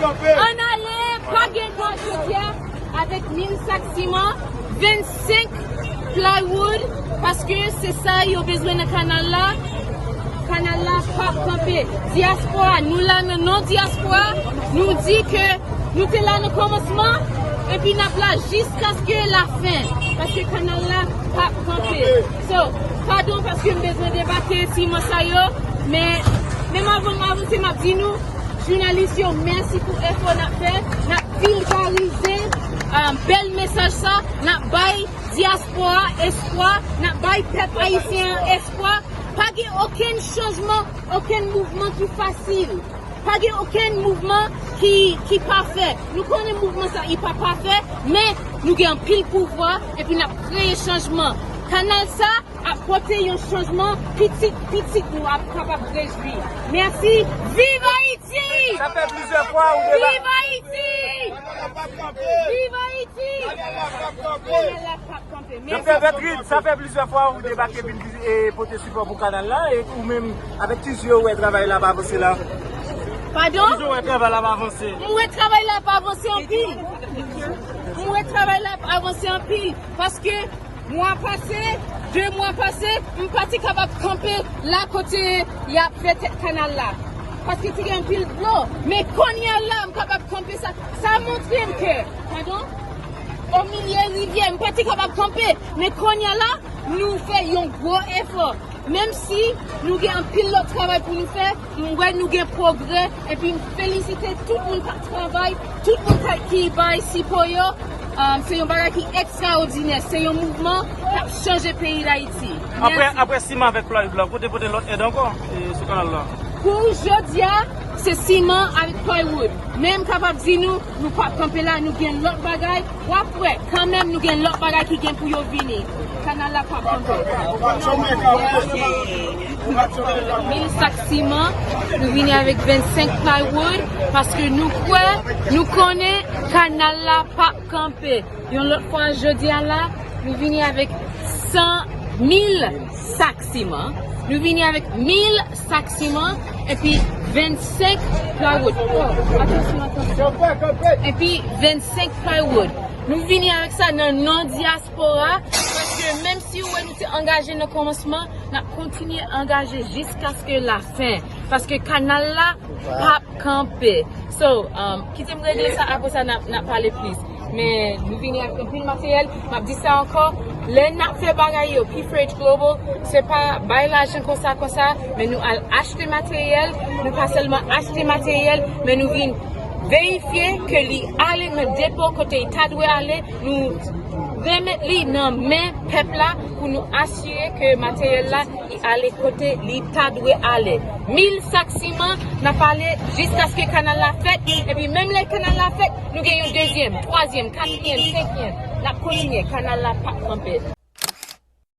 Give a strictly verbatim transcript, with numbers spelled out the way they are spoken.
Ann ale, pa gen dwa jodi a, avèk mil sak siman, vennsenk plywood, paske se sa yo bezwen nan kanal la. Kanal la p ap kanpe. Dyaspora, nou la nan non dyaspora, nou di ke nou te la nan kòmansman, epi n ap la jiskaske lafen, paske kanal la p ap kanpe. So, padon paske m bezwen debake siman sa yo, men menm avan m avanse, m ap di nou, jounalis yo, mèsi pou efò n ap fè. N ap vilgarize, ah, bèl mesaj sa. N ap bay dyaspora espwa. N ap bay pèp ayisyen an espwa. Pa gen okenn chanjman, okenn mouvman ki fasil. Pa gen okenn mouvman ki, ki pafè. Nou konnen mouvman sa, li pa pafè, men nou gen anpil pouvwa, epi n ap kreye chanjman. Kanal sa ap pote yon chanjman, pitit, pitit nou ap kapab rejwi. Mèsi. Viv Ayiti! Sa fè plizyè fwa ou deba- Viv Ayiti! Viv Ayiti! Kanal la p ap kanpe. Doktè Bertride, sa fè plizyè fwa ou debake vin vizi-, e pote sipò pou kanal la, e ou menm, avèk ki je w wè travay la ap avanse la? Padon? Ki je w wè travay la ap avanse? M wè travay la ap avanse anpil. M wè travay la ap avanse anpil. Paske mwa pase, de mwa pase, m pa te kapab kanpe la kote y ap fè tèt kanal la. Paske te gen anpil dlo. Men kounye a la, m kapab kanpe sa. Sa montre m ke, padon, omilye rivyè, m pa te kapab kanpe. Men kounye a la, nou fè yon gwo efò. Menm si nou gen anpil lòt travay pou nou fè, m wè nou gen pwogrè, epi m felisite tout moun k ap travay, tout moun k ap, ki bay sipò yo. Um, se yon bagay ki ekstraòdinè, se yon mouvman k ap chanje peyi Dayiti. Apre, mèsi. Apre siman avèk plywood la, kote pote lòt èd ankò, e, sou kanal la? Pou jodi a, se siman avèk plywood. Men m kapab di nou, nou p ap kanpe la, nou gen lòt bagay. W ap wè, kanmenm nou gen lòt bagay ki gen pou yo vini. Kanal la p ap kanpe. Mil sak siman, nou vini avèk vennsenk plywood, paske nou kwè, nou konnen kanal la p ap kanpe. Yon lòt fwa, jodi a la, nou vini avèk san mil sak siman. Nou vini avèk mil sak siman, epi vennsenk plywood. Oh, atansyon, atansyon. Epi vennsenk plywood. Nou vini avèk sa nan non dyaspora, paske menm si w wè nou te angaje nan kòmansman, n ap kontinye angaje jiskaske lafen, paske kanal la p ap kanpe. So, um, kite m regle sa, apre sa n ap, n ap pale plis. Men nou vini ak anpil materyèl. M ap di sa ankò, lè n ap fè bagay yo, P four H Global, se pa bay lajan konsa, konsa, men nou al achte materyèl. Nou pa sèlman achte materyèl, men nou vin verifye ke li ale nan depo kote li ta dwe ale. Nou remèt li nan men pèp la pou nou asire ke materyèl la li ale kote li ta dwe ale. Mil sak siman, n ap ale jiskaske kanal la fèt. Epi menm lè kanal la fèt, nou gen yon dezyèm, twazyèm, katriyèm, senkyèm. N ap kontinye, kanal la p ap kanpe.